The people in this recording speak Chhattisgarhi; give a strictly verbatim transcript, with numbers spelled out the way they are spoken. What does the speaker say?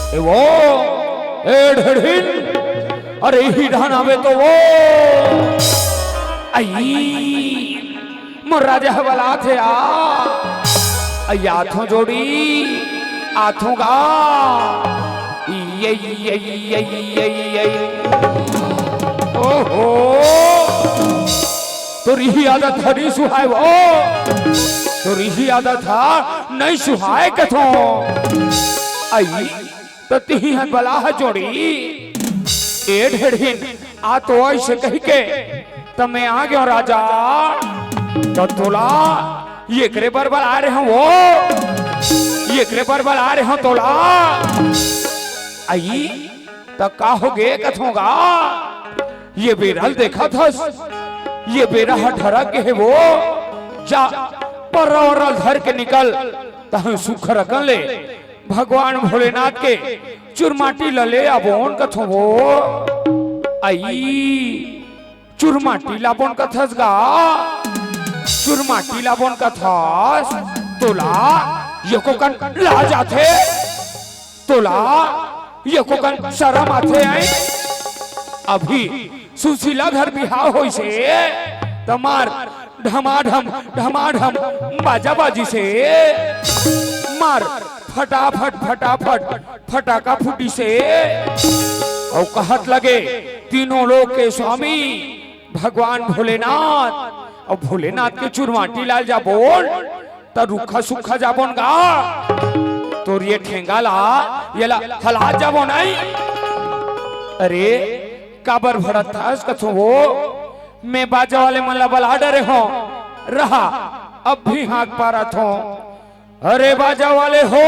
ए वो, ए ढेढ़िन, अरे इही ढान आवे तो वो। आई, मोर राजा ह बलात हे आ। आई आथों जोड़ी, आथों गा। ये, ये, ये, ये, ये। ओहो। तोर इही आदत ह नहीं सुहाय वो। तोर इही आदत ह नहीं सुहाय कथों। आई, त तिही हन बला ह जोड़ी। ए ढेढ़िन, आ तो ऐसे कहि के, त मैं आ गयो राजा। त तोला, ये करे बर बला रहे हो वो। ये करे बर बला रहे हो तोला। आई, त का हो गे कथों गा? ये बेरा ल देखत हस, ये बेरा ह ढरक गे हे वो। जा, परौरा ल धर के निकल, तहूं सुखरकन ले भगवान भोलेनाथ के चुरमाटी ल ले आबोन कथों वो। आई, चुरमाटी लाबोन कथस गा, चुरमाटी लाबोन कथस, तोला एको कन लाज आथे? तोला एको कन सरम आथे? आई, अभी सुशीला घर बिहाव होइसे, त मार ढमाढम, ढमाढम बाजा बाजिसे। मार फटाफट, फटाफट फटाका फूटिसे। अउ कहत लगे, तीनों लोक के स्वामी भगवान भोलेनाथ, अउ भोलेनाथ के चुरमाटी लाल जाबोन, त रुखा सुखा जाबोन गा। तोर ये ठेंगा ला, ये ला हला जाबो नहीं। अरे, काबर भड़त हस कथों वो? मैं बाजा वाले मन ला बला डरे हों, रहा, अब भी हाँक पारत हों। अरे बाजा वाले हो,